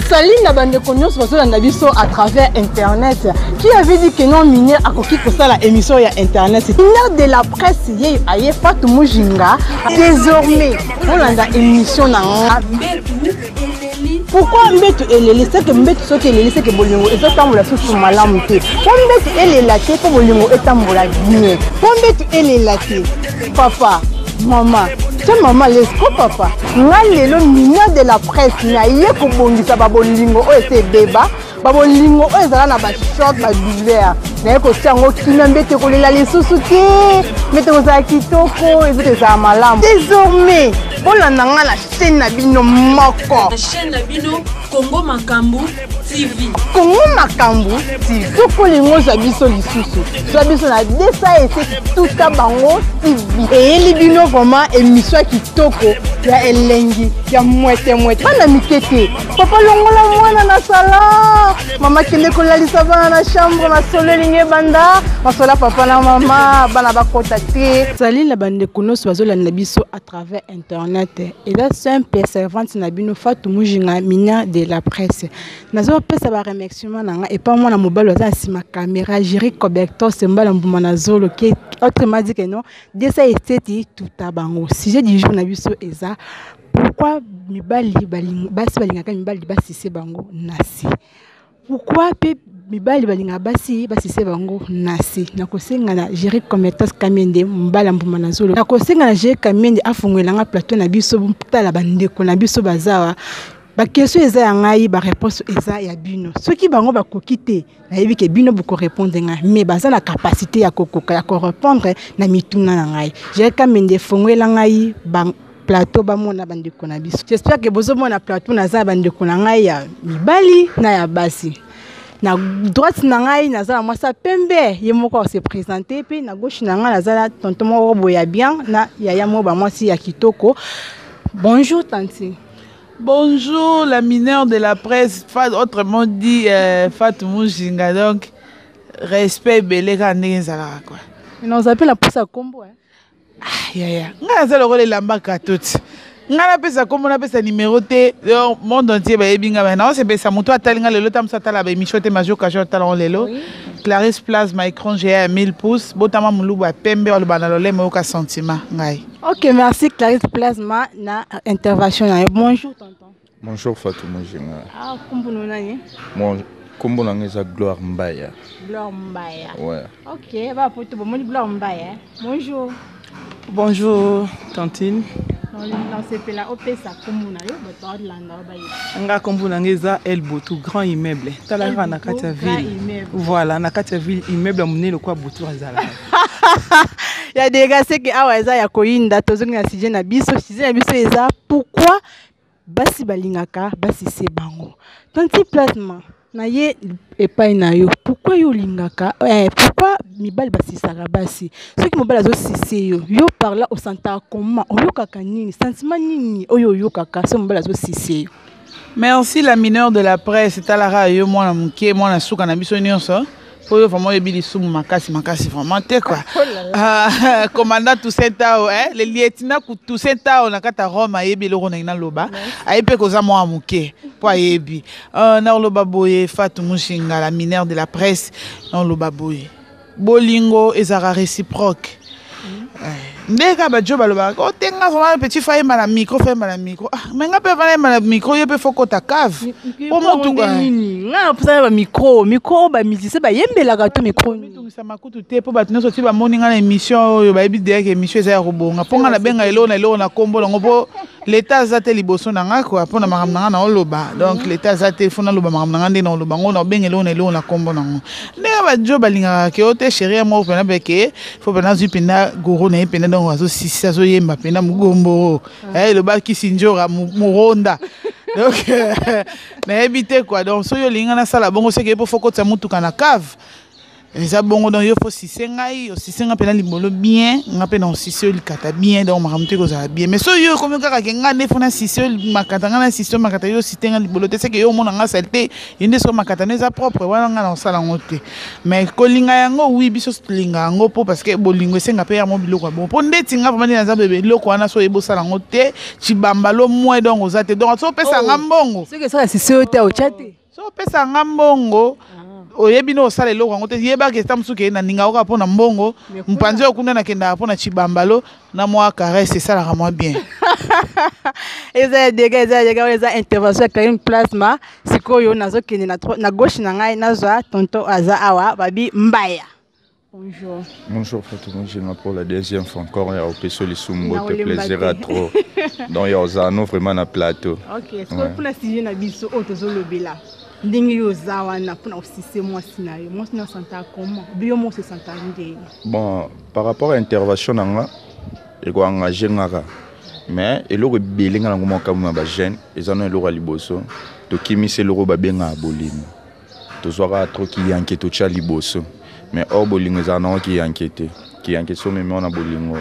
Salut na bandeko nyonso bazolanda biso à travers internet. Qui avait dit que non mineur akoki kosala émission ya internet? Mineur de la presse ye aye Fatou Mujinga. Désormais, bolanda émission na nga. Pourquoi mbetu eleli? C'est que mbetu soki eleli, c'est que bolingo ezotambola susu malamu te. Po mbetu elela te, po bolingo etambola bien. Po mbetu elela te. Papa, mama, tia mama lesko papa. Nga lelo mineur de la presse naye kobongisa ba bolingo oyo esi ebeba, ba bolingo oyo ezala na ba choc, ba douleur. Naye kotia yango kimia, mbetu ekolela lisusu te, mbetu ekozala kitoko, mbetu ezala malamu. Désormais, bolanda nga na chaîne na bino moko. Na chaîne na bino Congo Makambu TV. Congo Makambu TV. Soki olingi ozwa biso lisusu, zwa biso na 207 tuta bango TV. Eyeli bino vraiment émission ya kitoko ya elengi ya mwete mwete. Bana mike te. Papa longola mwana na sala. Mama kende kolalisa bana na chambre, masolo elingi ebanda. Masolo ya papa na mama, bana bakota te. Salut na bandeko nyonso bazolanda biso à travers internet. Eza simple servante na bino Fatou Mujinga Mina de la presse. Nazo pesa ba remerciement na nga epa mwana mobali aza na sima caméra Jerry Cobertos mbala mbuma na zolo qui autrement dit que non desa esteti tuta bango. Sujet du jour na biso eza pourquoi mibali baling, basi balingaka mibali basise bango na se. Pourquoi pe mibali balingaka basi basise bango na se. Nakosenga na Jerry Comertas Kamende mbala mbuma na zolo. Nakosenga na Jerry Kamende afungwela nga plateau na biso tala bandeko na biso bazawa. Ba question eza ya ngai, ba réponse eza ya bino. Soki bango bakoki te, nayebi ke bino boko répondre ngai, mais baza na capacité ya kokoka ya ko répondre na mituna na ngai. Jerry Kamende fongwela ngai ba plateau bamona bandeko na biso. J'espère que bozomona plateau naza na bandeko na ngai ya mibali na ya basi. Na droite na ngai naza na mwasi ya pembe, ye moko ase présenter, pe na gauche na ngai naza na tonton moko boye ya bien na yaya moko ba mwasi ya kitoko. Bonjour tantine. Bonjour la mineure de la presse, autrement dit Fatou Mujinga, donc respect ebele kaka ndenge ezalaka quoi. Mais naza pe na posa ya kombo hein. Ah, yaya, ngai naza lokola elamba katoti. Ngai napesa kombo, napesa numéro te, donc monde entier bayebi ngai, mais naosepesa moto atali ngai lelo, ta mosu atala ba émission te, mais azoka jo atala ngo lelo. Oui. Clarisse Plasma, écran géant ya 1000 pouces, botama molubu ya pembe, oloba na lolemo oyoka sentiment ngai. Ok, merci Clarisse Plasma na intervention na yo. Bonjour tonton. Bonjour Fatou Mujinga. Ah, kombo na nani? Mon kombo na ngai eza Gloire Mbaya. Gloire Mbaya. Ouais. Ok, ba poto bomoni Gloire Mbaya. Bonjour. Bonjour tantine. Nasepela opesa kombo na yo bato balanda yo bayeba. Nga kombo na ngai eza El Botu grand immeuble. Tala kaka na kati ya ville. Voilà, na kati ya ville immeuble ya monene lokola Botu azalaka. Ya dega seke awa eza ya koyinda, tozongi na sujet na biso. Sujet na biso eza pourquoi basi balingaka basise bango. Tanti Plasma na ye epai na yo, pourquoi yo olingaka, pourquoi mibali basisaka basi? Soki mobali azosise yo, yo par là osantaka comment? Oyokaka nini? Sentiment nini oyo oyokaka soki mobali azosise yo? Merci la mineure de la presse, talaka yo mwana moke, mwana suka na biso nyonso. Po yo vraiment oyebi lisumu makasi makasi vraiment te quoi. Ah, commandant Toussaint Tao, hein, le lieutenant Toussaint Tao na kata Rome ayebi eloko na ina loba. Ayebi pe koza mwa moke po ayebi. Na loba boye Fatou Mujinga la mineure de la presse, na loba boye. Bolingo ezaka réciproque. Nde kaka ba jo balobaka, oh, te nga vraiment petit fa yemba na micro, fa yemba na micro. Ah, mais nga pe fa yemba na micro, ye pe fo kota cave. Po motuka. Nini? Nga na posa ba micro, micro ba musicien ba yembelaka to micro. Mitungisa makutu te po bato nyonso ti bamoni nga na émission oyo bayebi deja ke émission eza ya kobonga. Po nga nabenga eloko na eloko na kombo nango po l'État aza te liboso na nga quoi, po na makambo na nga na oloba. Donc l'État aza te, faut naloba makambo na nga nde na oloba ngo, na obenga eloko na eloko na kombo nango. Ndenge ba jo balingaka ke o te chérie ya moko pena beke, faut pena azwi pena goro na ye pena, donc azosisa, azoyemba pena mugombo. Eloba Kisinjora, muronda. Donc, nayebi te quoi. Donc soki olingi nga nasala bongo, seke po faut kotisa mutuka na cave. Eza bongo, donc yo faut sise ngai, osise ngai mpena libolo bien, nga mpe na osise yo likata bien, donc makambo te ekozala bien. Mais soki yo ekomi kaka ke ngai nde fo nasise yo makata, ngai nasise yo makata, yo osite ngai libolo te, seke yo omona ngai saleté, ye nde soki makata no eza propre, wana ngai na osala yango te. Mais kolinga yango, oui, biso tolinga yango mpo parce que bolingo esenga mpe yango biloko ya bongo. Mpo ndeti nga vraiment nde naza bebe, eloko wana so oyebi osala yango te, tshibambalo moins, donc oza te. Donc soki opesa nga mbongo, soki esala sise yo te, otya te. Soki opesa nga mbongo, oyebi no osala eloko yango te, yebaka eta mosusu ke nalingaka kaka mpo na mbongo. Mopanzi oyo kuna nakendaka mpo na tshibambalo na mwa caresse, esalaka mwa bien. Eza ya dega, eza ya dega. Oyo eza intervention ya Karine Plasma. Sikoyo nazokende na gauche na ngai, nazwa tonton aza awa, babi Mbaya. Bonjour. Bonjour Fatou Mujinga pour la deuxième fois encore ya opeso lisumu te, plaisir à trop. Donc ya ozano vraiment na plateau. OK, so mpona sujet na biso oyo tozolobela, ndenge yo oza wana mpona osise mwasi na yo, mwasi na osanta comment, biyo mo osesanta ndenge? Bon, par rapport à intervention na nga, ekoengage ngaka, mais eloko ebele nga nango makambo ya bajeune eza na eloko ya liboso, tokimisi eloko babengaka bolingo. Tozwaka trop kiyanke, totya liboso, mais or bolingo ezala nango kiyanke te. Kiyanke so omemi wana bolingo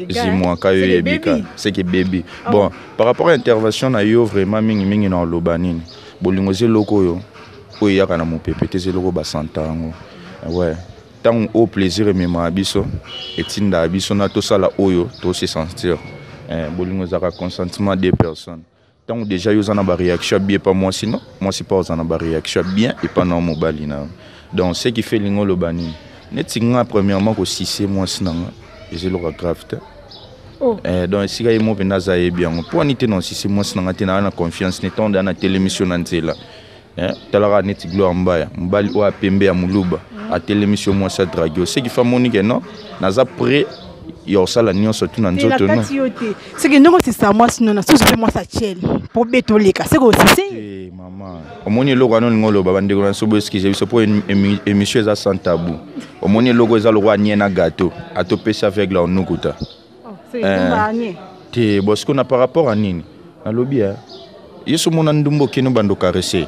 zimwaka yo oyebika seke ebebi. Bon, par rapport à intervention na yo, vraiment mingimingi na oloba nini, bolingo eza eloko oyo oyo eyaka na mopepe te, eza eloko basanta yango. Ouais, ntango oyo plaisir ememaka biso, etindaka biso na tosala oyo tose sentir. Bolingo ezalaka consentement deux personnes. Ntango déjà yo oza na baréaction ya bien epa mwasi, no mwasi mpa oza na baréaction ya bien epa na mobali na yo. Donc ce qui fait, elingi oloba nini, neti nga premièrement, kosise mwasi na nga eza eloko ya grave te. Oh. Donc esika ye mo mpenza aza, ayebi yango mpo ani te na osise mwasi na nga te, naa na confiance ne ntango deya natelemisi yo na nzela. Talaka neti Gloire Mbaya, mobali oyo apembe ya moluba, atelemisi yo, mwasi adrague yo, ce qui fait amoni ke non, naza prêt ya kosala nyonso tu na nzoto no. Yo te, seke ndenge osisa mwasi no na susu mpe mwasi atiele mpo beta oleka, seke osise. Te mama, omoni eloko wana olingi oloba, bandeko na biso boexcuse biso mpo émission eza sans tabou. Omoni eloko eza lokola nie na gâteau, atopesi aveugle onukuta te. Bon, sikoyo na par rapport à nini nalobi, ye so omona ndumba okende obanda ocaresse.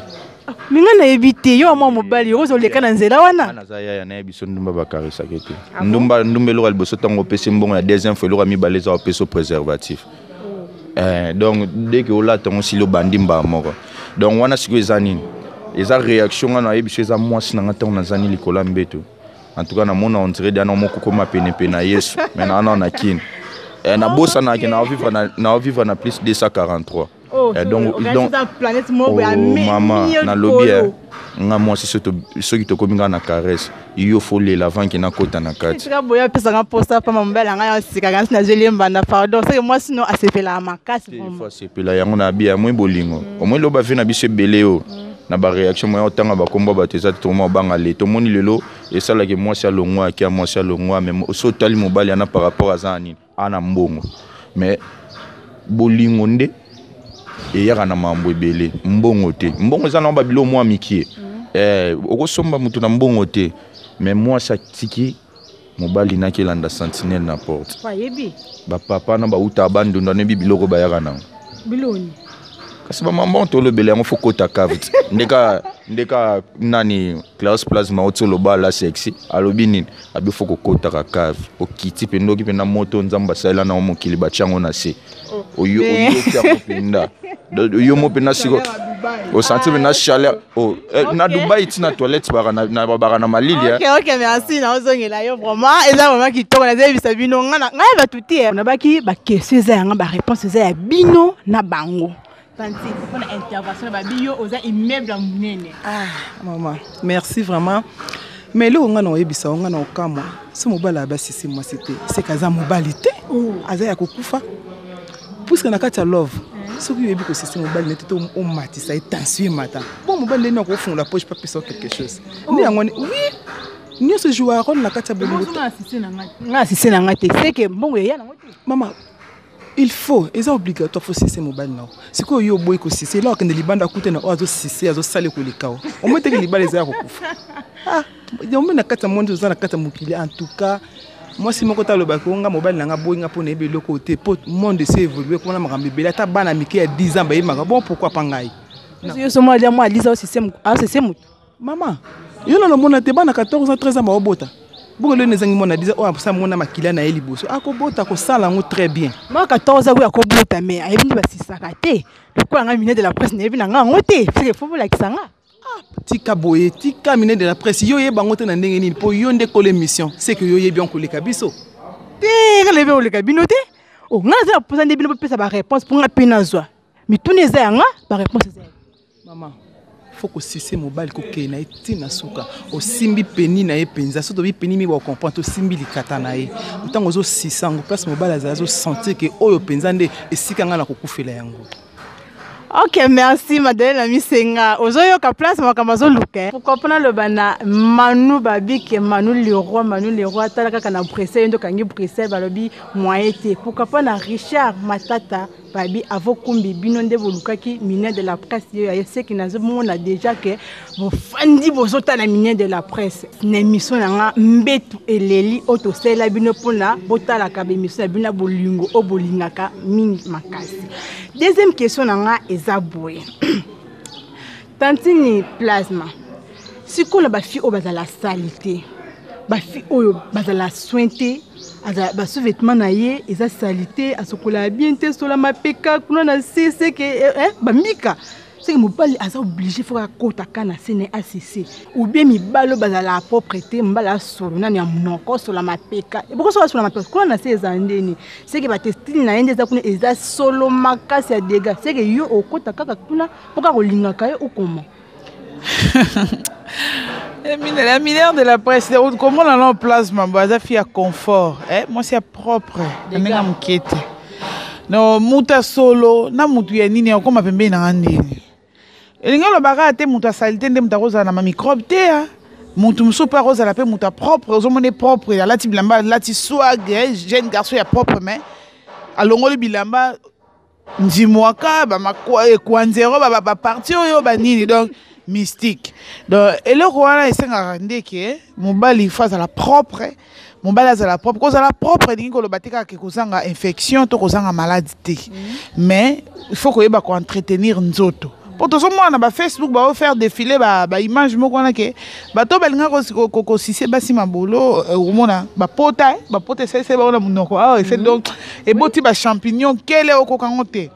Me ngai nayebi te, yo mwa mobali ozoleka na nzela wana. Naza yaya, nayebi so ndumba bakaresaki te. Ndumba, ndumba eloko ya liboso, ntango opesi mbongo ya deuxième fois, eloko ya mibale eza opesi préservatif. Donc dès que olata yango, osili, obandi mbala moko. Donc wana sikoyo eza nini? Eza réaction. Nga nayebi so eza mwasi na nga, ntango nazani likolo ya mbeto, en tout cas namona on dirait dana moko koma penepene na Yesu, mais naa nao na kini. Nabosanaki na vivre na plus 243. Oh, donc planète moko ya oh, mama, nalobi nga mwasi soki tokomi nga na caresse, yo faut lela avant ke nakota na kati. Tika boye, apesanga mposa pamba mobali na ngai asikaka nsi nazweli ye mbanda. Pardon, seke mwasi no asepelaka makasi. Faut asepela yango na bia moi bolingo. Omoi lelo bavie na biso ebele oyo na baréaction moya otanga bakombo bato eza te, tokoma obanga le tomoni lelo esalaki mwasi alongwa, akia mwasi alongwa. Mais so otali mobali ana par rapport aza na nini, ana mbongo, mais bolingo nde eyaka na mambo ebele, mbongo te. Mbongo eza nango babilo mwa mikie. Okosomba moto na mbongo te, mais mwasi atiki mobali naki elanda sentinelle na porte. Ayebi. Bapapa na bauta bandundu anoyebi biloko bayaka nango. Biloni. Kasi bamama tolobela yango, faut kota cave te. Ndeka nani Claus Plasma oti oloba ala sexy, alobi nini, abi faut kokotaka cave, okiti mpenza, oki mpenza moto Nzambe asalela nango mokili, batia yango na se, oyoki yango mpenza yo mo mpenza, siko osanti mpenza chaleur. Oh, na Dubai ti na toilette baka na malili. Ok, merci, naozongela yo. Vraiment eza vraiment kitoko. Nazoyebisa bino, ngai bato te nabaki baquestion eza yanga, baréponse eza ya bino na bango. Tanti, mpona intervention babi, yo oza immeuble ya monene. Ah mama, merci vraiment. Mais eloko ngai na oyebisa yo, ngai na okamwa so mobali abasisi mwasi te, seke aza mobali te, aza ya kokufa, puisque na kati ya love, soki oyebi kosisi mobali nete te, omatisa ye tension, emata. Bon, mobali ndeni akofungola poche mpe apesa yo quelque chose nde yango wana. Oui, nyonso joue rôle na kati ya bolingo. Ngai asise na ngai te, seke mbongo eya nango te. Mama, il faut, eza obligatoire, faut sise mobali na yo. Sikoyo yo oboyi kosise, eloko akende libanda akute na oyo azosise, azosala ekoleka o omoi teke libala eza ya kokufa. Ah, omoi na kati ya monde, oza na kati ya mokili. En tout cas mwasi moko te alobaki onga mobali na nga boyi nga mpo nayebi eloko oyo te, mpo monde esi évolue kuna, makambo ebele, ata bana mike ya 10 ans bayebaka. Bon, pourquoi pa ngai? Yo so mwa mwa alisa osise motu. Mama. Yo nano omona te bana 14 ans 13 ans baobota. Bongo lelo ezangi mwana 10 ans oyo aposa mona makila na ye liboso akobota akosala yango très bien. Mwa 14 ans oyo akobota mais ayebi nde basisaka te. Lokola nga ministre de la presse nayebi na nga yango te. Seke faut bolakisa nga. Ah, tika boye, tika ministre de la presse, yo oyeba yango te na ndenge nini po yo nde kolo émission, c'est que yo oyebi yango koleka biso. Te, nga nayebi koleka bino te. Oh, nga naza na posa nde bino bopesa ba réponse po nga pe nazwa. Mituna eza ya nga, ba réponse eza ya. Mama, faut kosise mobali kokende na ye ti na suka osimbi peni na ye mpenza soki tobi peni mingi bacomprendre tosimbi likata na ye ntango ozosisa yango place mobali azali azosentir ke oyo mpenza nde esika ngai nakokufela yango. Ok, merci Madeleine Misenga. Ozoyoka place makambo azoluka. Eh? Pourquoi pas naloba na Manu Babike, Manu le roi, Manu le roi tala kaka na Bruxelles ndo kangi Bruxelles balobi moyen te. Pourquoi pas na Richard Matata Babi avokumbi bino nde bolukaki mineur de la presse yo ya seki nazomona déjà que bofandi bozotala mineur de la presse na émission na nga mbetu eleli oyo tosalela bino mpona botalaka baémission na bino ya bolingo oyo bolingaka mingi makasi. Deuxième question na nga eza boye. Tantine Plasma, sikoyo na bafille oyo bazala salite, bafille oyo bazala soin te, ba sous-vêtements na ye eza salite, asokolaka bien te, sola mapeka kuna na se seke eh, bamika seke mobali aza oblige fo akota ka na se na ye asese ou bien mibali oyo bazala propre te, mobali asolo nani ya monoko sola mapeka eboko soki asola mapeka kuna na se eza ndeni seke batestine na ye nde eza kuna eza solo makasi ya dega seke yo okota kaka kuna mpo kaka olingaka ye okoma. La mineure de la presse komona na plasma bo aza fille ya confort eh, mwasi ya propre na ndenge ya moke te no moto ya solo na motu ya nini akokoma pembeni na nga ndeni elingi oloba kaka te moto asali te nde moto akozala na mamicrobe te ah. Moto mosusu mpe akozala mpe moto ya propre, ozomona ye propre, alati bilamba, alati swag, eh, jeune garçon ya propre mais alongoli bilamba ndimwaka ekwanzero baparti oyo banini donc mystique. Donc eloko wana esengaka ndeke mobali fo azala propre, mobali azala propre. Kozala propre elingi koloba te kaka kozanga infection to kozanga malade te, mais il faut koyeba koentretenir nzoto. Po tozomona na ba Facebook bao faire défiler ba image moko wana ke bato balingaka kosise basi mabolo, omona bapota, bapota esalisi bango na monoko awa ese donc eboti ba champignon kele okoka yango te.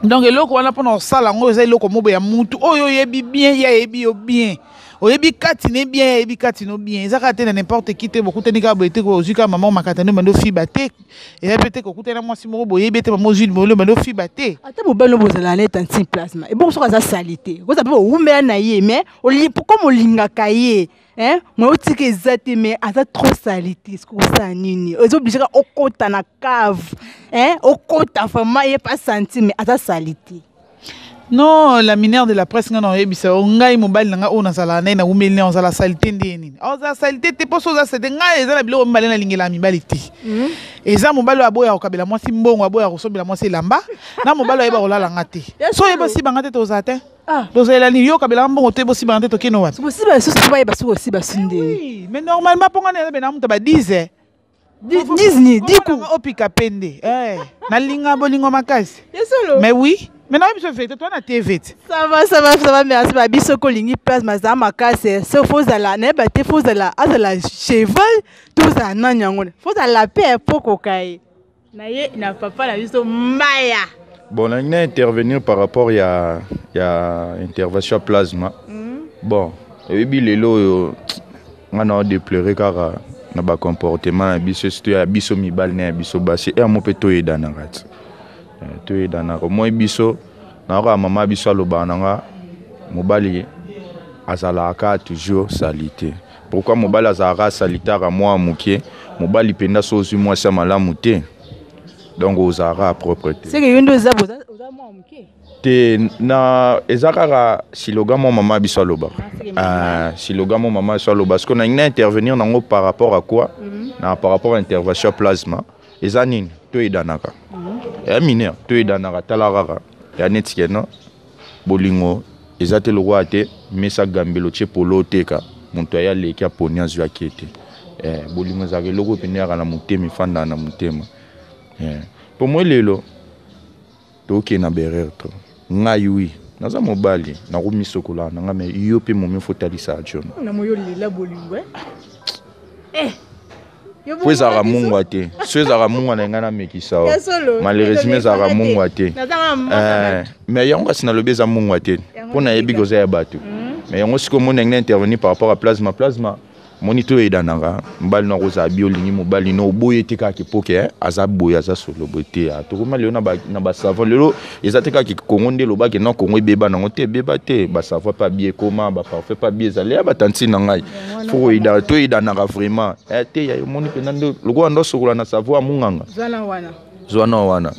Donc eloko wana mpona kosala yango eza eloko moko ya mutu oyo oyebi bien, ye ayebi yo bien, oyebi kati ne bien, ayebi kati no bien. Eza kaka te na n'importe qui te, bokutani kaka boye te, ozwi kaka mama omakata nde obandi ofiba te. Eza pe te kokutana na mwasi moko boyebi ete mama ozwi libolo obandi ofiba te. Ata mobali oyo bozala na ye tantine plasma ebongo soki aza salite oza mpe bowumela na ye mais comme olingaka ye hein, moye otika eza te mais aza trop salite, soki osala nini oza oblige kaka okota na cave hein, okota vraiment ye pa sentir mais aza salite. Non, la mineure de la presse nga na oyebisa yo ngai mobali na ngai oyo nazalaka na ye nawumeli na ye ozala salite nde nini? Ozala salite te mpo so oza salite ngai eza na biloko mibale nalingelaka mibali te. Eza mobali oyo aboya kokabela mwasi mbongo, aboya kosombela mwasi elamba, na mobali oyo ayeba kolala nga te. So oyeba osiba nga te tozala te. Tozalela nini? Yo okabelaka mbongo te, bosiba nga te tokende wapi? Bosiba lisusu bayeba soki osiba su nde. Oui, mais normalement mpo nga na eza na moto ba 10 eh. Disney, diku. Opika pende. Eh, nalinga bolingo makasi. Mais oui, mais na biso vérité, toi na TV. Ça va, ça va, ça va, merci. Ba biso ko lingi place maza makasi. So fozala, na ba te fozala, azala cheval, tozala nani yango. Fozala pe poko kai. Na ye na papa na biso Maya. Bon, na intervenir par rapport ya ya intervention plasma. Bon, eyebi lelo oyo nga na déplorer kaka na ba comportement na biso, surtout ya biso mibali na ya biso basi. E mo pe toyedanaka ti. Toyedanaka. Moi biso na kaka mama biso alobaka na nga mobali azalaka toujours salité. Pourquoi mobali azalaka salité aka mwa moke? Mobali mpenza so ozwi mwasi ya malamu te. Donc ozalaka propre te. C'est que yo nde oza oza mwa moke. Te na eza kaka slogan mo mama biso alobaka. Ah, slogan mo mama biso aloba. Parce que na intervenir nango par rapport à quoi? Na par rapport à intervention plasma. Eza nini? To edanaka. Ya mineur, to edanaka tala kaka. Ya neti ke non. Bolingo eza te lokola te mesa gambelo tie polo oteka moto aya leki aponi azwi ake te. Bolingo ezalaka eloko pene yaka na motema, efandaka na motema. Po moi lelo tokende na berere to ngai oui. Naza mobali, nakomisokola na nga, mais yo mpe momi fo otalisa jono. Na moyo lela bolingo eh. Eh. Po ezalaka mungwa te. So ezalaka mungwa na ngai namekisa yo. Malheureusement ezalaka mungwa te. Eh, mais yango kasi nalobi eza mungwa te. Mpo nayebi koza ya bato. Mais yango sikoyo omoni ndenge na intervenir par rapport à plasma plasma. Moni to edanaka mobali no akozala bi olingi mobali no oboye te kaka kepoke eh, aza boye aza solo boye te. Ah, tokoma lelo na ba savon lelo eza te kaka Congo nde elobaki non Congo ebeba nango te ebeba te ba savon pa bi ekoma ba parfum pa bi ezali ya ba tantine na ngai. Faut koyeda to edanaka vraiment. Eh te ya omoni mpenza nde lokola ndo sokola na savon ya munganga. Zwana wana. Zwana wana.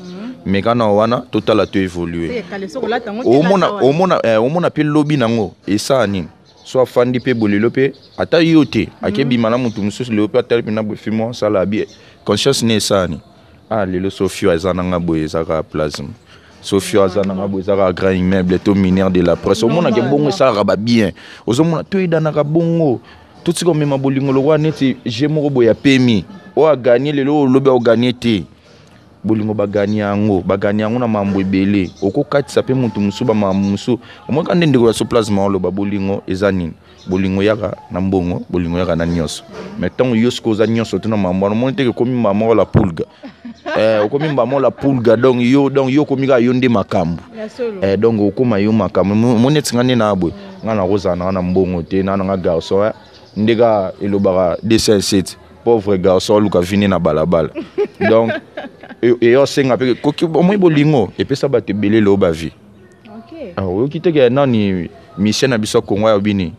Meka na wana totala to évoluer. Omona omona eh, omona mpe lobi nango esala nini? So afandi mpe boye lelo mpe ata yo te akebima na motu mosusu lelo mpe atali mpena boye fimo asala abi conscience ne esala nini? Ah lelo Sofio aza na nga boye eza kaka plasme. Sofio aza na nga boye eza kaka grand immeuble to mineur de la presse. Omonaka bongo esalaka ba bien. Ozomona toyedanaka bongo. Totika komema bolingo lokola neti jeu moko boye ya pemi. Oyo aganye lelo oyo lobi aoganye te. Bolingo baganye yango, baganye yango na mambo ebele. Okokatisa mpe motu mosusu ba mambo mosusu. Omonaka nde ndeko ya so plasma oloba bolingo eza nini? Bolingo yaka na mbongo, bolingo yaka na nyonso. Mais ntango yo sikoyo oza nyonso te na mambo wana, omoni te ke okomi mbala moko la pulga. Eh, okomi mbala moko la pulga, donc yo, donc yo okomi kaka yo nde makambo. Eh, donc okoma yo makambo. Omoni neti nga nde na boye. Nga nakozala na nga na mbongo te, na nga garçon, eh. Nde kaka elobaka 207. Pauvre garçon aluka vini na balabala. Donc eyo asenga mpe koki omoni bolingo epesa bato ebele lelo ba vie. Ah, oyoki te ke nani mission na biso ya Congo ya bini?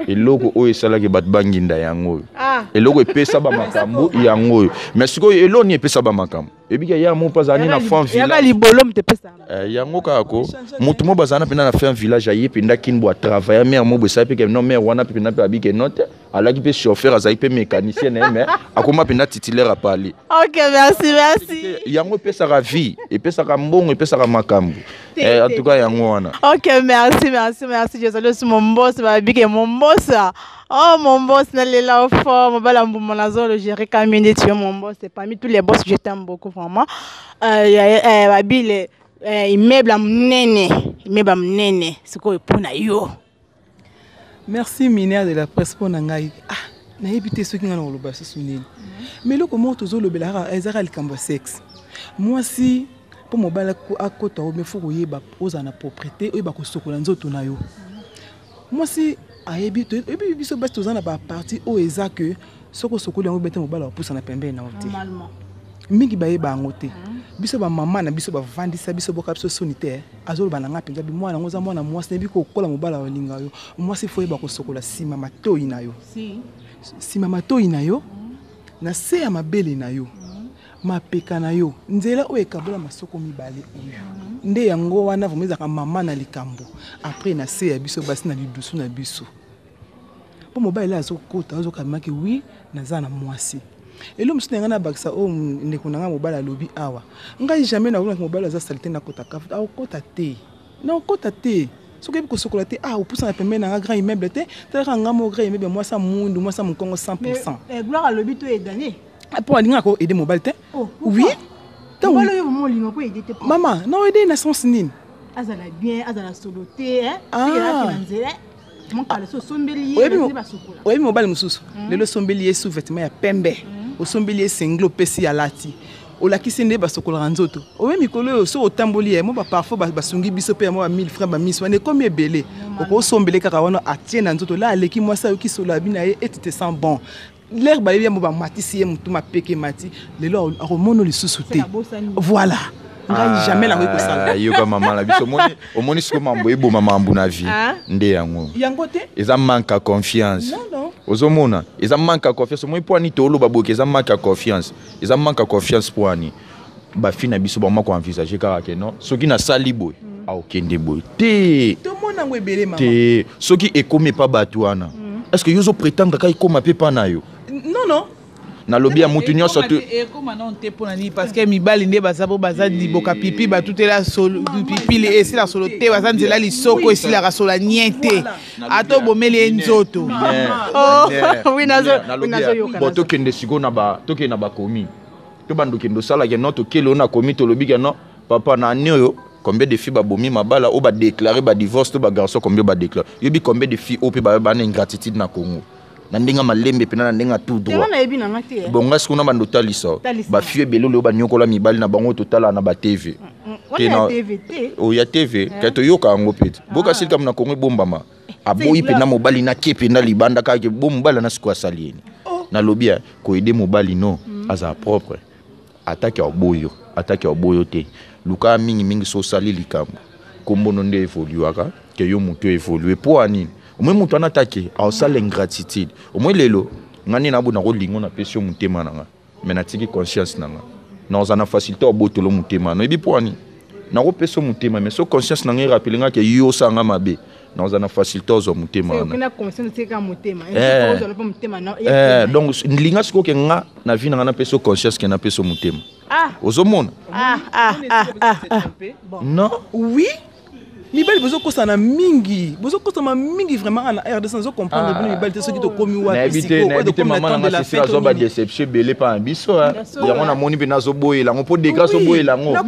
Eloko oyo esalaki bato banginda yango oyo. Ah. Eloko epesa ba makambo yango oyo. Mais sikoyo eloko nini epesa ba makambo? Ebika ya mo mpe azali na fin Yaka village. libolo moto epesa. Eh, yango kaka ko moto mo bazala mpenza na fin village aye mpenza kin bo atravaille mare mo bo esali mpe ke non mare wana mpe mpenza mpe abike non te alaki mpe chauffeur azalaki mpe mécanicien na ye mais akoma mpenza titulaire ya palais. Ok, merci, merci. Yango epesaka vie, epesaka mbongo, epesaka makambo. Eh, en tout cas yango wana. Ok, merci, merci, merci. Je salue aussi mon boss, babike mon boss. Oh, mon boss, nalela au fort, mobala mbuma nazolo gérer kaminde, tu es mon boss. Et parmi tous les boss, je t'aime beaucoup vraiment. Babile, immeuble ya monene, immeuble ya monene, sikoyo mpona yo. Merci mineur de la presse mpona ngai. Ah, nayebi te soki ngai nakoloba susu nini. Mais eloko moko tozolobela kaka eza kaka likambo ya sexe. Mwasi mpo mobali akota yo, mais faut koyeba ozala na propreté, oyeba kosokola nzoto na yo. Mwasi ayebi, toyebi biso basi toza na ba partie oyo eza que soki osokoli yango bete mobali akopusa na pembeni na yo te. Normalement. Mingi bayeba yango te. Biso ba mama na biso bavandisa biso boka biso soni te. Azoloba na nga mpenza bi mwana yango oza mwana mwasi, nayebi kokola mobali akolinga yo. Mwasi faut oyeba kosokola nsima matoyi na yo. Si. Nsima matoyi na yo, na se ya mabele na yo, mapeka na yo, nzela oyo ekabola masoko mibale oyo. Nde yango wana vraiment ezalaka mama na likambo. Après na se ya biso basi na lidusu na biso. Po mobali azokota, azokamaki oui, naza na mwasi. Eloko mosusu na ngai nabakisa oyo ndeko na ngai mobali alobi awa. Ngai jamais nakolaki mobali aza salite nakota kafu, akokota te. Nakokota te. Soki oyebi kosokola te, ah, opusana pembeni na ngai grand immeuble te, talaka ngai moko grand immeuble, mwasi ya mwindu, mwasi ya mokongo 100%. Mais, Gloire alobi to edane. Ah, po alingaka ko aider mobali te. Oh, pourquoi? Oui. Tango Mobali oyo vraiment olinga ko aider te, pourquoi? Mama, na aider na sens nini? Azala bien, azala solo te, hein? Ah. Soki azalaki na nzela, hein? Mokala so osombeli ye, Oyebi bazali basokola. mobali mosusu, lelo osombeli ye sous-vêtement ya pembe, osombeli ye singlet opesi ya lati. Olakisi nde basokolaka nzoto. Oyebi mikolo oyo so otamboli ye, mo ba parfois basungi biso pe ya mo ba 1000 francs ba miso wana ekomi ebele. Okosombele kaka wana atie na nzoto, la aleki mwasi ayoki solo abi na ye et tu te sens bon. L'air bayebi ya mo ba matisi ye mutu mapeke mati, lelo akomono lisusu te. C'est la bossani. Voilà. Ngai jamais nakoki kosala. Ah, yoka mama na biso, omoni siko mambo eboma mambo na vie. Ah. Nde yango. Yango te? Eza manque ya confiance. Non, non. Ozomona, eza manque ya confiance. Omoni po ani toloba boke, eza manque ya confiance. Eza manque ya confiance po ani. Ba fille na biso ba moko envisager kaka ke non, soki na sali boye, akokende boye. Te. Tomona yango ebele, mama. Te. Soki ekomi pa bato wana. Est-ce que yo ozo prétendre kaka ekoma pe pa na yo? Non, non. Nalobi ya mutu nyonso Ekoma te. te, ekoma non te mpona nini? Parce que mibali nde baza po baza liboka pipi, batutela solo, pipi le, esila solo te, baza nzela lisoko, esilaka solo ya nie te. Ata obomeli ye nzoto. Oh, oui, Nalobi oui, ya, nazoyoka, bon, nazo. tokende sikoyo na ba, tokende na ba komi. To bando kende osalaka non, tokele oyo na komi, tolobi ke non, papa, na année oyo, Combien de filles babomi mabala oyo badéclare badivorce to bagarçon, combien badéclare? Yobi combien de filles oyo mpe bana ingratitude na Congo, na ndenge ya malembe mpena, na ndenge ya tout droit? Nayebi na nga te, eh. Bon, nga sikoyo na bando otalisa Talisa. Bafille ebele oyo banyokola mibali na bango, totala na batv. Wana ya TV te. Oyo ya TV ke toyoka yango mpe te. Boka sili na Kongo ebombama, aboyi mpena mobali nake mpenza libanda kaka ke bo mobali ana sikoyo asali yeni. Nalobi ya koaider mobali no azala propre, atake aboyo, atake aboyo te. Luka mingimingi so osali likambo, kombono nde evoluaka ke yo moto évolue. Mpo ya nini? Omoi moto wana atake aosala ingratitude. Omoi lelo nga nde nabona kolingo, napesi yo motema na nga, me natiki conscience na nga, naoza na facilité obotolo motema. Noyebi mpo ya nini nakopesa yo motema, mais so conscience na ngai erappeler nga ke yo osala nga mabe, naoza na facilité ozwa motema wana. Okenda conscience, otika motema. Eh. Ozala mpe motema na Eh, donc linga sikoyo ke nga na vie na nga napesa yo conscience ke napesa yo motema. Ah. Ozomona? Ah, ah, ah, ah, ah. Non. Oui, mibali bozokosana mingi, bozokosama mingi vraiment na RDC. Nazocomprendre bino mibali te soki tokomi wapi. Nayebi te, nayebi te. Mama nanga Cecile azwa badéception ebele mpa na biso, eh. Yango namoni mpe nazoboyela yango mpo degré azoboyela yango. Te,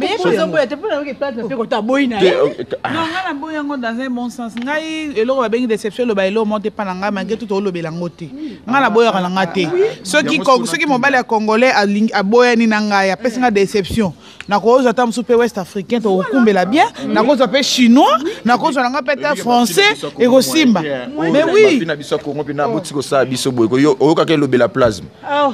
ah, Non, ngai naboyi yango dans un bon sens. Ngai eloko babengi déception, eloba eloko moko te mpa na ngai, malgré tout toolobela yango te. Ngai naboyaka na ngai te. Soki Yango sikoyo soki mobali ya congolais aboyani na ngai, apesi ngai déception, nakozwa ata mosusu mpe west africain, tokokumbela bien. Nakozwa mpe chinois, nakozwa na ngai mpe ata français, ekosimba. Mais oui. Bafi na biso ya Kongo mpena boti kosala biso boye. Oyokaka elobela plasme.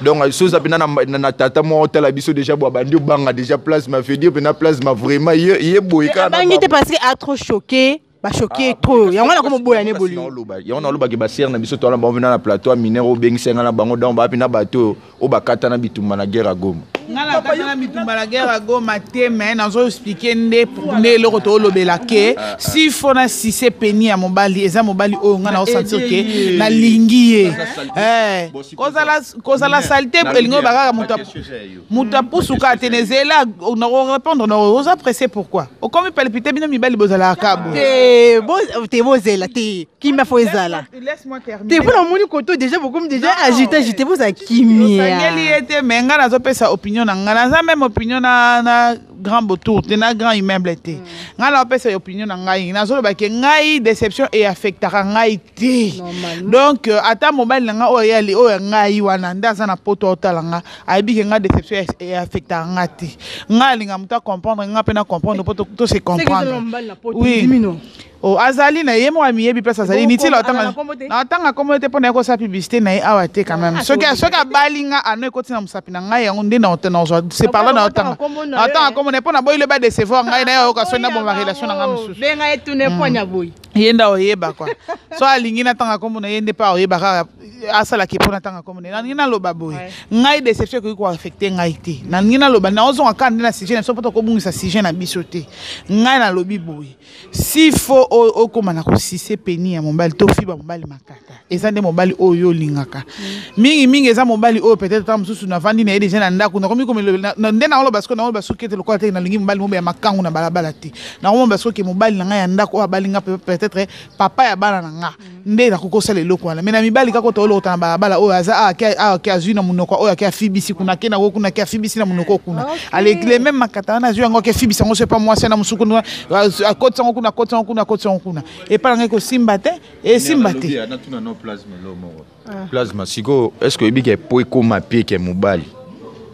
Donc so oza mpena na tata moko otala biso déjà bo abandi obanga déjà plasme, veut dire mpena plasme vraiment ye boye kaka na Abangi te parce que a trop choqué, bachoqué trop, yango wana komoboya ne bolingo. Yango nalobaki basere na biso towana bango mpena na plateau ya minere obengisa nga na bango. Donc baa mpena bato oyo oyo bakata na bitumba na guerre ya Goma. Ngai nakata na bitumba na guerre ya Goma te, mais nazo expliquer nde eloko toolobela ke si fo na sucer pénis ya mobali, eza mobali oyo ngai naosentir ke nalingi ye. Eh, kozala saleté elingi oyo bakaka moto apusuka te. Nezela nakorépondre na oza pressé. Pourquoi okomi palpite? Bino mibali bozalaka kabo. Te, bozela te, kimia fo ezala. Laisse-moi terminer. Te, mpona omoni koto déjà bokomi déjà agité agité, bozala kimia. Osangeli ye te, mais ngai nazopesa opinion na ngai. Naza même opinion na grand botour te, na grand immeuble te. Ngai naopesa opinion na ngai, nazoloba ke ngai déception eaffectaka ngai te. Donc ata mobali na ngai oyo yali oyo ya ngai wana nde aza na poto aotala nga, ayebi ke ngai déception eaffectaka nga te. Ngai alinga moto acomprendre nga mpe na comprendre mpo to se comprendre. Oui. Oh, azali na ye moko, amiyebi place azali. Nitila otanga kombo te mpo na ye kosala publicité na ye awa te quand même. Soki abali nga, ano ekoti na mosapi na ngai, yango nde nazwa c'est par là naotanga kombo na ye mpo na boyile badécevoir ngai na ye, ayoka soni na boma relation na ngai mosusu. Benga ye, tune ponya boye. Ye nde aoyeba kua so alingi natanga kombo na ye nde mpe aoyeba kaka asalaki mpo natanga kombo na ye. Nalingi naloba boye, ngai déception ekoki koaffecter ngai te. Nalingi naloba, naozonga kaka nde na sujet na biso mpo tokobungisa sujet na biso te. Ngai nalobi boye, si fo okóma na kosucer pénis ya mobali to fiba mobali makata, eza nde mobali oyo olingaka mingimingi. Eza mobali oyo peut-être ata mosusu navandi na ye déjà na ndako, nakomi nde naoloba sikoyo, naoloba soki ete lokola te nalingi mobali mobe ya makangu na balabala te. Nakomona soki mobali na ngai ya ndako oyo abali nga, peut-être papa ya bana na nga, nde nakoki kosala eloko wana. Mais na mibali kaka toolokota na balabala oyo aza awa, ake azwi na monoko oyo, ake afibisi kuna, ake nango kuna, ake afibisi na monoko kuna, ale le même makata wana azwi yango, ake afibisi yango so epa mwasi na mosuku, akotisi yango kuna, akotisi yango kuna, akotisi yango kuna. Epa na ngai kosimba te, esimba te. Plasma sikoyo, est ce que oyebi ke po ekóma pie ke mobali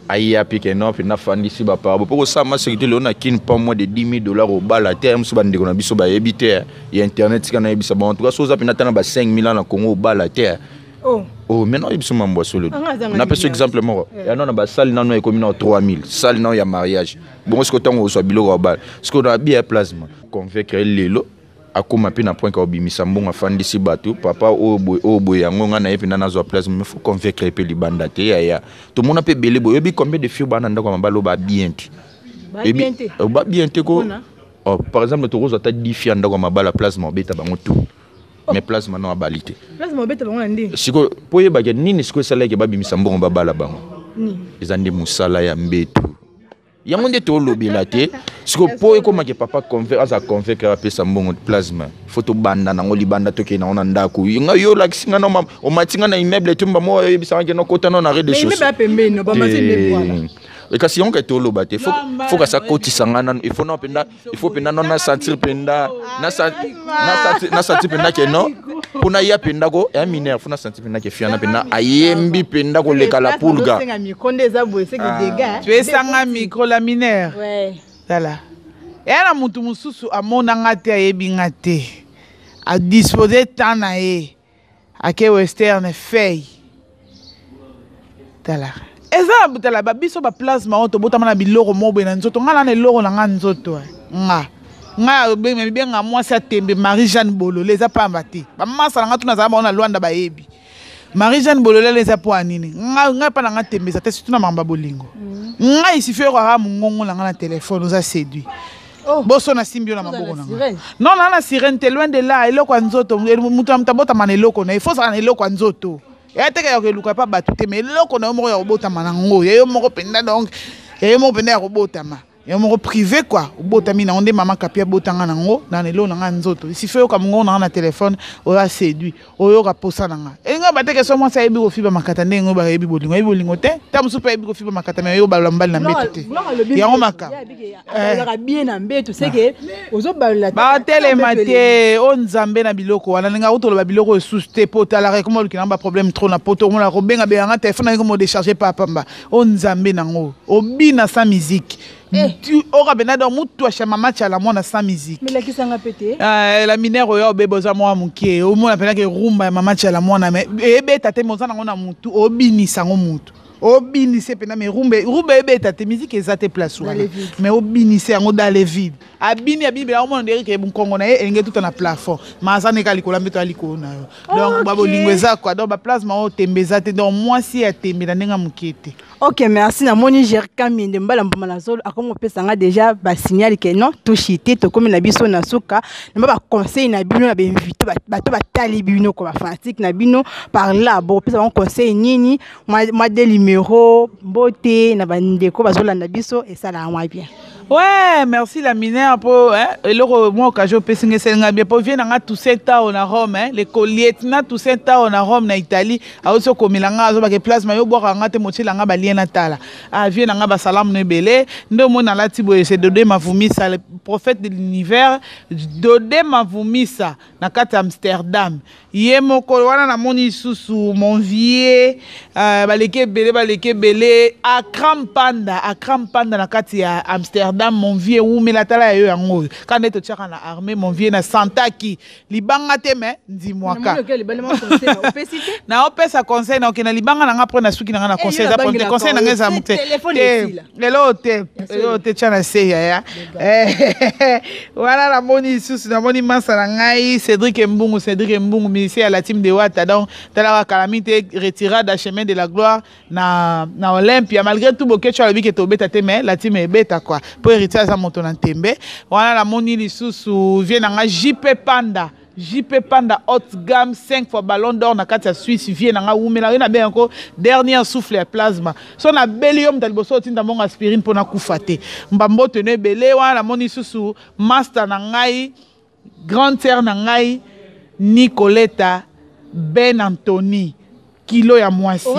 aya mpe ke non, mpe nafandisi baparabo mpo kosala masekete lelo na Kine, pas moins de 10 000 $ obala te. Mosusu bandeko na biso bayebi te ya internet, tika nayebisa bango. En tout cas so oza mpena ata na ba 5 000 ans na Congo, obala te. Oh, maintenant oyebi biso mambo ya solo. Napesa exemple moko ya no na basali nano ekomi na 3 000 sali nano ya mariage. Bongo sikoyo ntango ozwa biloko ya obala, sikoyo na bia ya plasma convaincre lelo akóma mpe na point ka obimisa mbongo, afandisi bato, papa oyo boye, oyo boye, yango ngai na ye mpenza nazwa place. Mais faut convaincre ye mpe libanda te. Yaya, tomona mpe ebele boye. Oyebi combien de filles bana ndako ya mabala oyo babien te? Babien te ko. Oh, par exemple tokozwa ata 10 filles ya ndako ya mabala, plasma obeta bango tout, mais plasma no abali te. Sikoyo mpo oyebake nini sikoyo esalaki babimisa mbongo babala bango, eza nde mosala ya mbetu. Yango nde tolobela te. Sikoyo mpo ekomake papa aza convaincre apesa mbongo plasma, fo tobanda nango libanda, tokende nango na ndako. Ngai yo olakisi nga no, omati nga na immeuble tumba mo, oyebisanga ke nokota no na rez de chaussée. Kasi yango kete oloba te, faut kasi akotisa nga nanu. Il faut na mpenza, il faut mpenza na sentir mpenza, na sentir mpenza ke non, mpo naya mpenza ko ya mineur, faut na sentir mpenza ke fiana mpenza ayembi mpenza koleka la pulga. Tu esanga micro, la mineure. Tala, eya na motu mosusu amona nga te, ayebi nga te, adispose temps na ye, ake western fei. Tala, eza na, tala, babiso baplasma oyo tobotama na biloko moko boye na nzoto. Nga na eloko na nga nzoto, nga mibenga mwasi ya tembe Marie Jeanne Bolole, eza pamba te. Bamasa na nga tuna azala bango na Lwanda, bayebi Marie Jeanne Bolole eza po ya nini. Ngai mpa na nga tembe eza te, surtout na makambo ya bolingo. Ngai isifi oyo kaka mongongo na nga na telefone, oza séduit. Boso nasimbi yo na maboko na nga. Non, na sirène te, loin de là. Eloko ya nzoto, moto na moto abotama na eloko na ye. Faut ozala na eloko ya nzoto, eya teke ya koeluka epa bato te, mais eloko na yo moko ya kobotama nango, ya yo moko mpenza. Donc ya yo moko mpenza ya kobotama, ya moko privé quoi, obotami nango nde mama Kapi abotanga nango na eloko na nga nzoto. Isifi oyoka mongongo na nga na telefone, oyo aséduit, oyoka posa na nga. Elingi bateke so mwasi ayebi kofiba makata ndenge oyo bayebi bolingo, ayebi bolingo te. Ta mosusu mpe ayebi kofiba makata, me oyo balola mobali na mbeto te. Yango makambo batelema te. O Nzambe, na biloko wana ndenge akotoloba biloko esusu te, po otalaka ekoma olukela ngo baproblème trop na poto. Omona kobenga benganga telefone nange komo décharge pa pamba. O Nzambe, nango obina sans musique, oka pena donc mutu asha mama Tshala Mwana sans musique. Melakisanga pe te. La mineure oyo obeba, oza mwa moke, omona mpenaki rumba ya mama Tshala Mwana, mais eyebeta te. Me oza nango na mutu, obinisa yango, mutu obinise mpena. Me rumba, rumba ebeta te, musique eza te place wana, mais obinise yango dans le vide. Abini, abini mpena, omona ndenge ke nkongo na ye elingi etuta na plafond, ma aza neka likolo ya mbeto ya likolo na yo. Donc babolingo eza quoi. Donc baplasma oyo tembe eza te. Donc mwasi ya tembe na ndenge ya moke te. Ok, merci. Namoni Jerka Miende mbala mboma na zolo, akomi kopesa nga déjà basignal ke non, toshite, tokomi na biso na suka. Na baconseil na bino na bainvité, bato batali bino ko bafanatike na bino par là, bokopesa bango conseil nini? Mwa de numéro, mbote na bandeko bazolanda biso, esalaka mwa bien. Ouais, merci la mineure po, hein, eloko mwa occasion opesi nga, esalinga bien po vie na nga Toussaint Tao na Rome, hein, le lieutenant Toussaint Tao na Rome, na Italie, auti okomela nga, azobaka plasma yo bwaka nga te, motiela nga balien na tala. Ah, vie na nga, basalamu no ebele nde omoni alati boye. C'est Dode Mavumisa, le prophète de l'univers, Dode Mavumisa na kati ya Amsterdam, ye moko wana. Namoni lisusu mon vieux, baleki ebele, baleki ebele, Akram Panda, Akram Panda na kati ya Amsterdam. Mon vieux, wumela. Tala ya yo yango oyo kaka nde totiaka na armée. Mon vieux, na santaki libanga te, me ndimwaka naopesa conseil na okende libanga na nga mpo na suki na nga na conseil eza te. Conseil na nga eza te lelo te, eloo te, tia na se yaya wana. Namoni lisusu, namoni masa na ngai Cédrik Mbungu, Cédrik Mbungu, musicien ya la team de Wata. Donc talaka kalami te, retirada chemin de la gloire na Olympia. Malgré tout, Bokecho alobi ke tobeta te, mais la team ebeta quoi, po héritier aza moto na ntembe wana. Namoni lisusu vie na nga JP Panda, JP Panda haute gamme, 5 fois ballon d'or na kati ya Suisse. Vie na nga, wumela yo, na benga ko dernier souffle ya plasma. So nabeli yo, moto ya liboso otinda mbongo aspirine mpo nakufa te. Mbamboto eno ebele wana. Namoni lisusu master na ngai, grande sœur na ngai Nicoleta Ben Antony, kilo ya mwasi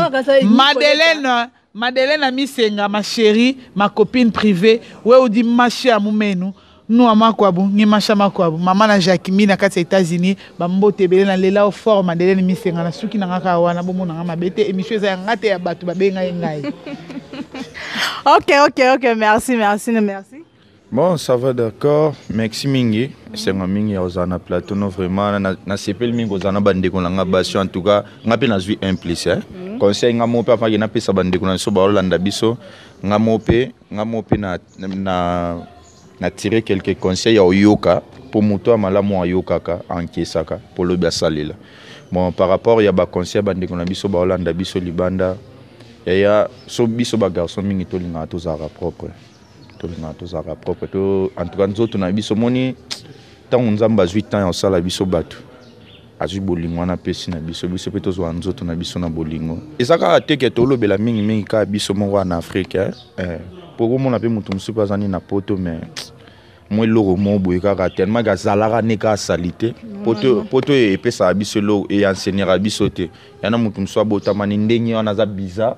Madeleine, Madeleine Amisenga, ma chérie, ma copine privée, we udi mashi ya mumenu nuwa makwabu ngimasha makwabu, mama na Jacquemi na kati ya États-Unis. Bambote ebele na lela o fort Madeleine Misenga. Na suki na nga kaka wana, bomona nga mabe te. Émission eza ya nga te, ya bato babenga ye ngai. Ok, merci, merci, merci. Bon, ça va, d'accord. Merci mingi. Esengo mingi ya kozala na plateau no, vraiment nasepeli mingi kozala na bandeko na nga basi. En tout cas, nga mpe nazwi un plus, eh? Conseil nga moko mpe afaki napesa bandeko na biso baolanda biso, nga moko mpe na tirer quelques conseils ya oyoka mpo moto ya malamu ayokaka, ankesaka mpo lobi asalela. Bon, par rapport ya baconseil ya bandeko na biso baolanda biso libanda, yaya, so biso bagarçon mingi tolingaka tozalaka propre, tolingaka tozalaka propre to. En tout cas, nzoto na biso, moni ntango Nzambe azwi temps ya kosala biso bato, azwi bolingo wana apesi na biso, biso mpe tozwa nzoto na biso na bolingo. Eza kaka te ke tolobela mingimingi kaka biso moko wana na Afrique, eh? Eh, po komona mpe moto mosusu mpe aza nini na poto, mais mwa eloko moko boye kaka, tellement ke azalaka ne kaka sali te. Poto epesaka biso eloko, eenseignera biso te. Yana moto mosusu abotamani ndenge wana, aza bizarre.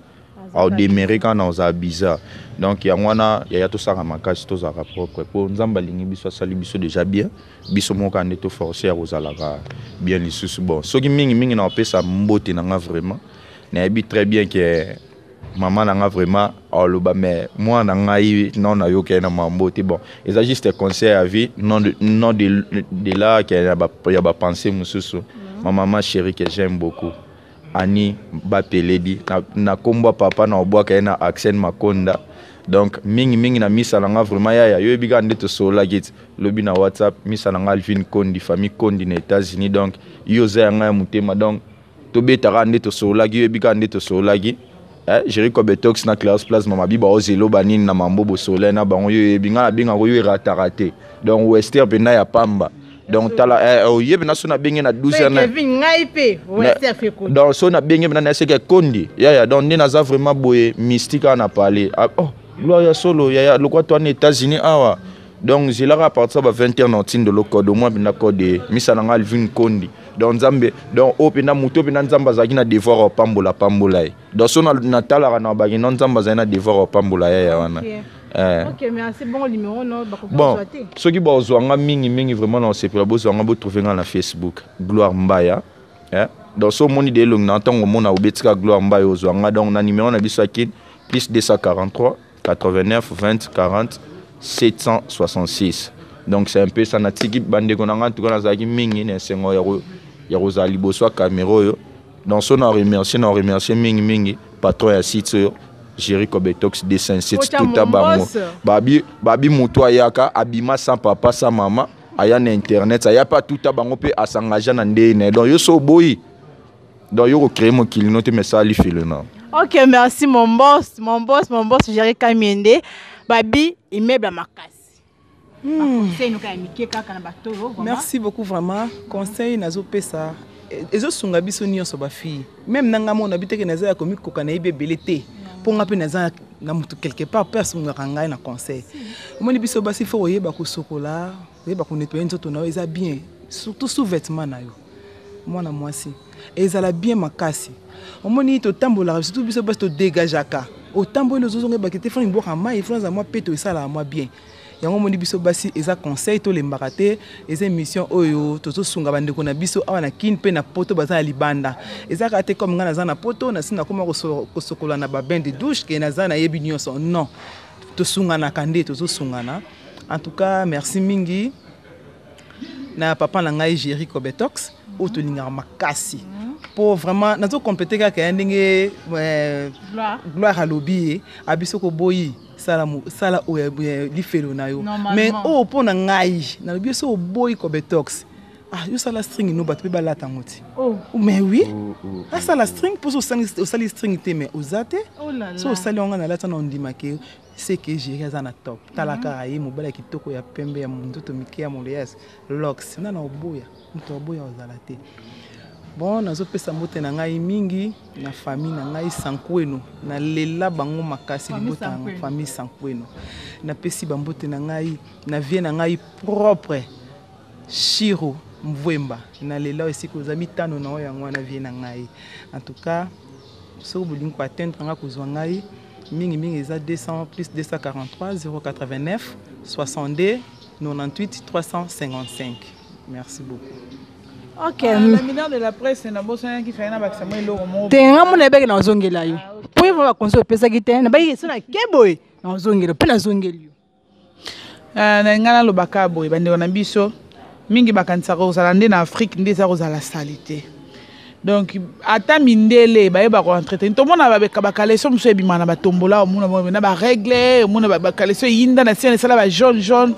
Aodemere kaka na ozala bizarre. Donc yango wana yaya, tosalaka makasi tozalaka propre, mpo Nzambe alingi biso, asali biso déjà bien. Biso moko kaka nde toforce ya kozalaka bien lisusu. Bon, soki mingimingi na kopesa mbote na nga, vraiment nayebi très bien ke mama na nga vraiment aloba, mais mwana na ngai non, nayoka ye na mambo te. Bon, eza juste conseil ya vie, non de, non de là ke ya bapense mosusu. Ma maman chérie que j'aime beaucoup, Ani Bapeledi, na kombo ya papa na obwaka ye na Axel Makonda. Donc mingimingi na misa na nga vraiment, yaya, yoyebi kaka nde tosololaki ti lobi na WhatsApp. Misa na nga Alvin Kondi, famille Kondi na États-Unis. Donc yo oza ya ngai ya motema. Donc tobetaka nde tosololaki, yoyebi kaka nde tosololaki. Eh, Jerry Kobetox na Clarence Plasma mabi baozelo banini na mambo bosole na bango. Yo oyebi ngai nabengaka yo, erataka te. Donc wester mpenza ya pamba. Donc tala, eh, oyebi na so nabenge na 12 ans. Kevin, ngai mpe wester fe kondi. Donc so nabenge mpenza naseke kondi yaya. Donc nde naza vraiment boye mystique awa na parler. Ah, oh, gloire ya solo yaya, lokwa to wana États-Unis awa. Donc zelaka à partir ya ba 20 heures na otindelo code omwa mpenza code misa na ngai Alvin Kondi. Donc Nzambe, donc oyo mpenza moto oyo mpenza Nzambe azalaki na devoir ya kopambola, pambola ye. Donc so natalaka na baki no, Nzambe azali na devoir ya kopambola ye ya wana. Eh. Ok, merci. Bon, numéro no bakoki bon kozwa te? Soki bozwa nga mingimingi, vraiment na osepela bozwa nga, botrouve nga na Facebook, Gloire Mbaya, eh? Donc so omoni de elongi na ntango omona obetika Gloire Mbaya, ozwa nga. Donc na numéro na biso ya Kin, plus 243 89 20 40 766. Donc c'est un peu ça. Natiki bandeko na nga. En tout cas nazalaki mingi na esengo ya kozala liboso ya caméra oyo. Donc so na remercier mingimingi patron ya site oyo, Jerry Kobetox 207. Ocha tuta bango. Mombos. Babi moto ayaka abima sans papa, sans mama, aya na internet, aya mpe atuta bango mpe asengage na ndenge na ye. Donc yo so oboyi, donc yo kocrée mokili no te, mais sali filo na. Ok, merci mon boss, mon boss, mon boss Jerry Kamiende. Babi immeuble ya makasi, conseil noka ya mike kaka na bato oyo vraiment. Merci beaucoup. Vraiment conseil nazopesa ezosunga biso nyonso bafille, même na ngai mona biteke naza ya komikoka, nayebi ebele te, mpo nga mpe naza na motu quelque part mpe asungaka ngai na conseil. Omoni, biso basi, faut koyeba kosokola, koyeba konettoyer nzoto na yo, eza bien, surtout sous vêtement na yo. Mwana mwasi ezala bien makasi. Omoni, totambolaka, surtout biso basi, todegageaka. Otamboli, ozozonga, ebaki te fana mibwaka mai, fana za mwa peto, esalaka mwa bien. Yango omoni, biso basi, eza conseil, tolembaka te. Eza émission oyo tozosunga bandeko na biso awa na Kine mpe na Poto, baza na libanda. Eza kaka te comme ngai naza na Poto, nasi nakoma kosokola na babain de douche ke naza nayebi nyonso. Non, tosunganaka nde tozosungana. En tout cas merci mingi na papa na ngai Jerry Kobetox oyo tolingaka makasi, mpo vraiment nazokomplete kaka ya ndenge Gloire alobi. Ye abi soki oboyi, sala oyo lifelo na yo. Mais oyo mpo na ngai nalobi, yo soki oboyi Kobetox, ah, yo sala string no, bato mpe balata yango ti. Mais oui, asala string, mpo osali string te, mais oza te. So osali yango, nalata na ondimake seke Jerry aza na top. Tala kaka ye, mobali ya kitoko, ya pembe, ya nzoto mike, ya moleyas lox nga na oboya moto aboya ozala te. Bon, nazopesa mbote na ngai mingi na famille na ngai Sankweno, nalela bango makasi, libota yango, famille Sankweno. Napesi bambote na ngai na vie na ngai propre, Shiro Mvwemba, nalela oyo esika oza mitano na oyo yango wana vie na ngai. En tout cas soki bolingi koatteindre nga, kozwa ngai mingimingi, eza 200 plus 243 089 62 98 355. Merci beaucoup. Ok. La mineure de la presse, nabosanaki fai na bakisa mwa eloko moko. Te, nga mona yebaki nazongela yo po ye baconseil opesaki te, nabaki so na ke boye, nazongela mpe nazongeli yo. Na ngai nalobaka boye, bandeko na biso mingi bakanisaka kozala nde na Afrique nde eza kozala sali te. Donc ata mindele bayeba koentretenir. Tomona bacaleçon mosusu ebima na batombola, omona na barègle, omona bacaleçon eyinda na nsina, esala bajaune jaune.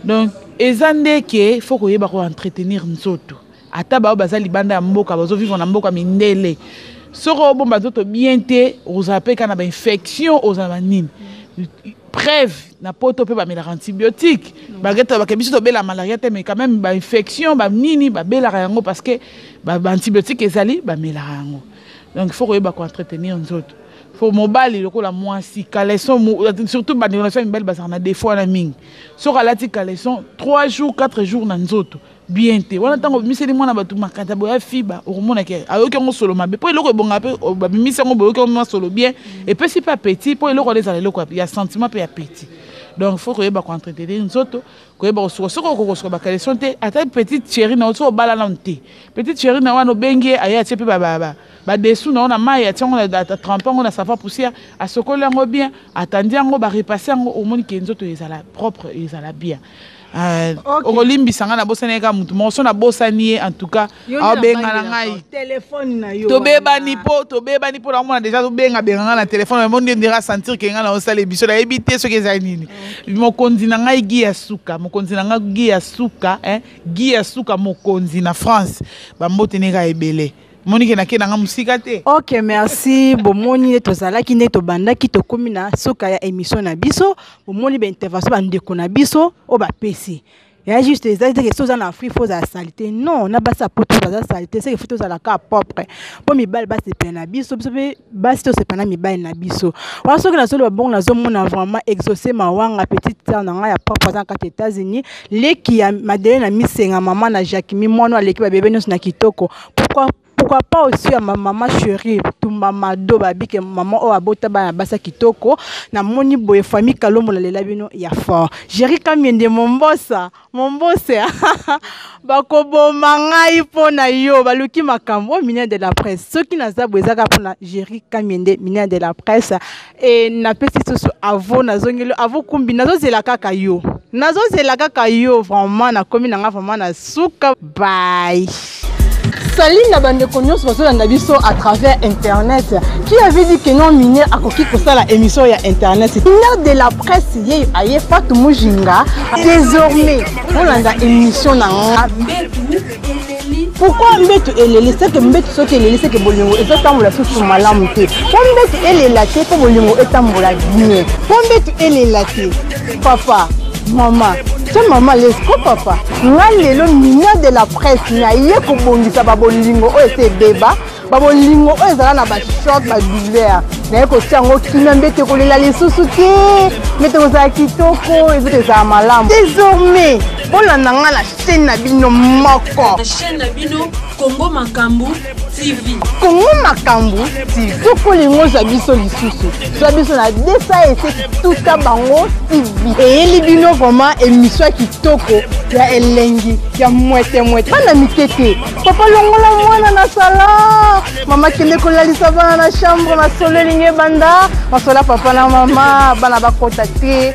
Donc eza nde ke faut koyeba koentretenir nzoto. Ata bao baza libanda ya mboka, bazovivre na mboka mindele, soki obomba nzoto bien te, ozala mpe kaka na bainfection, ozala banini. Preuve, na Poto mpe bamelaka antibiotique. Bageta bake biso tobela malaria te, mais quand même bainfection banini babelaka yango, parce que baantibiotique ezali, bamelaka yango. Donc il faut koyeba koentretenir nzoto. Faut mobali lokola mwasi, caleçon, surtout bandeko na biso ya mibali bazalaka na défaut wana mingi. Soki alati caleçon 3 jours, 4 jours na nzoto. Bien te. Wana ntango obimiseli mwana bato makata boya fiba, okomona ke ayoki yango solo mabe. Mpo eloko ebonga mpe babimisi yango boyoki yango solo bien, epesi mpe appétit. Mpo eloko wana ezala eloko ya sentiment mpe ya appétit. Donc faut koyeba koentretenir nzoto, koyeba kosuka. Soki okoki kosuka bacaleçon te, ata petite chérie na yo, soki obala nanu te, petite chérie na wana obengi ye, aye atie mpe badessous na yo na mai, atie yango, atrempe yango na savon poussière, asokoli yango bien, atandi yango, barepasse yango, omoni ke nzoto ezala propre, ezala bien. Okolimbisa ngai, nabosani ye kaka motu moko. So nabosani ye, en tout cas aobenga na ngai, tobebani. Mpo tobebani, mpo naomona déjà tobengabenga ngai na telefone, mo nde ndira sentir ke ngai naosala émission. Nayebi te soki ezali nini. Mokonzi na ngai Gi ya suka, mokonzi na ngai Gi ya suka, Gi ya suka, mokonzi na France, bambote neka ebele. Monike nake nanga mosika te. Ok, merci. Bomoni nde tozalaki, nde tobandaki, tokómi na suka ya émission na biso. Bomoni baintervention bandeko na biso oyo bapesi ya juste. Eza te ke so oza na Afrique faut ozala saleté. Non, na basi ya poto baza saleté. Seke faut tozala kaka propre mpo mibali basepela na biso, biso mpe basi tosepela na mibali na biso. Wana soki nazoloba bongo, nazomona vraiment Exaucé Mawanga, petite sœur na ngai ya propre, aza na kati États-Unis, leki ya Madeleine na Misenga, mama na Jacquemi, mwana aleki babebe nyonso na kitoko. Pourquoi pas aussi ya mama chérie Tumba Mado, babike mama oyo abota bana basa kitoko. Namoni boye famille Kalombo, nalela bino ya fort. Géri Kamiende, Mombosa, Mombose, bakoboma ngai mpo na yo, baluki makambo oyo. Ministre de la presse, soki naza boye ezaka mpona Géri Kamiende, ministre de la presse. E napesi susu avo, nazongeli avo kumbi, nazozela kaka yo, nazozela kaka yo. Vraiment nakomi na nga vraiment na suka. Bye. Salut na bandeko nyonso bazolanda biso à travers internet. Qui avait dit que non, minier akoki kosala émission ya internet? Mineur de la presse ye aye, Fatou Mujinga. Désormais bolanda émission na nga. Pourquoi mbeto eleli? Seke mbeto soki eleli, seke bolingo ezotambola susu malamu te. Mpo mbeto elela te, mpo bolingo etambola bien, mpo mbeto elela te, papa mama te, mama lesko papa. Nga lelo mineur de la presse naye kobongisa babolingo oyo ese ebeba, babolingo oyo ezala na bachoc, badouleur. Naye kotia yango kimia, mbeto ekolela lisusu te, mbeto kozala kitoko, ezoto ezala malamu. Désormais bolanda nga na chaîne na bino moko, na chaîne na bino Congo Makambo TV. Congo Makambo TV. Soki olingi ozwa biso lisusu, zwa biso na desa ese tuta bango TV. Eyeli bino vraiment émission ya kitoko, ya elengi, ya mwete mwete. Bana mike te, papa longola mwana na sala, mama kende kolalisa bana na chambre, masolo elingi ebanda, masolo ya papa na mama, bana bakota te.